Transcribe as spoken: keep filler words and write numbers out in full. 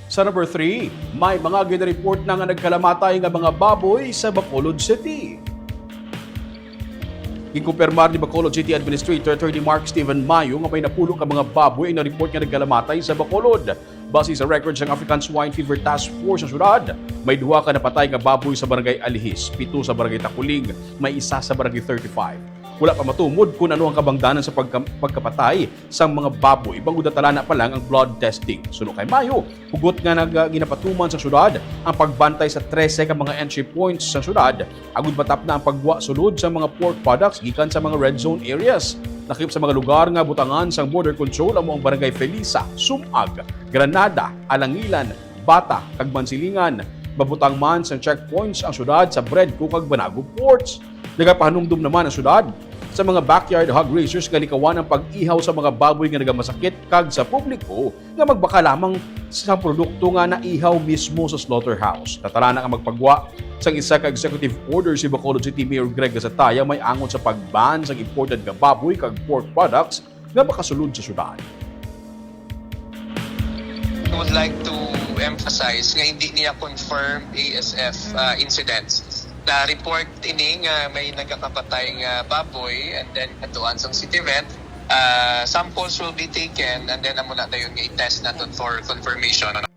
Sa number three, may mga ginareport na nga nagkalamatay nga mga baboy sa Bacolod City. Ginkumpirmar ni Bacolod City Administrator Attorney Mark Steven Mayo nga may napulo ka mga baboy ang na-report nga nagkalamatay sa Bacolod. Base sa record sang African Swine Fever Task Force sa syudad, may duha ka napatay nga baboy sa Barangay Alihis, pito sa Barangay Taculing, may isa sa Barangay thirty-five. Wala pa matumod kung ano ang kabangdanan sa pagka- pagkapatay sang mga baboy bangod natala na pa lang ang blood testing. Suno kay Mayo, hugot nga nag- ginapatuman sa syudad ang pagbantay sa trese ka mga entry points sa syudad agud matapna ang pagwa sulod sa mga pork products gikan sa mga red zone areas. Lakip sa mga lugar nga butangan sang border control amo ang Barangay Felisa, Sumag, Granada, Alangilan, Bata, kag Mansilingan. Mabutang man sang checkpoints ang syudad sa Bredco kag Banago ports. Nagapahanumdom naman ang syudad sa mga backyard hog raisers nga likawan ang pag-ihaw sa mga baboy nga nagamasakit kag sa publiko nga magbaka lamang sa produkto nga naihaw mismo sa slaughterhouse. Natala na nga magpagwa sang isa ka executive order si Bacolod City Mayor Greg Gasataya may angot sa pag-ban sang imported nga baboy kag pork products nga makasulod sa syudad. I would like to emphasize nga hindi niya confirmed A S F uh, incidents. Na-report ini nga may nagakapatay nga baboy and then katuan sang city vet. Uh, samples will be taken and then amo na dayon nga i-test naton for confirmation.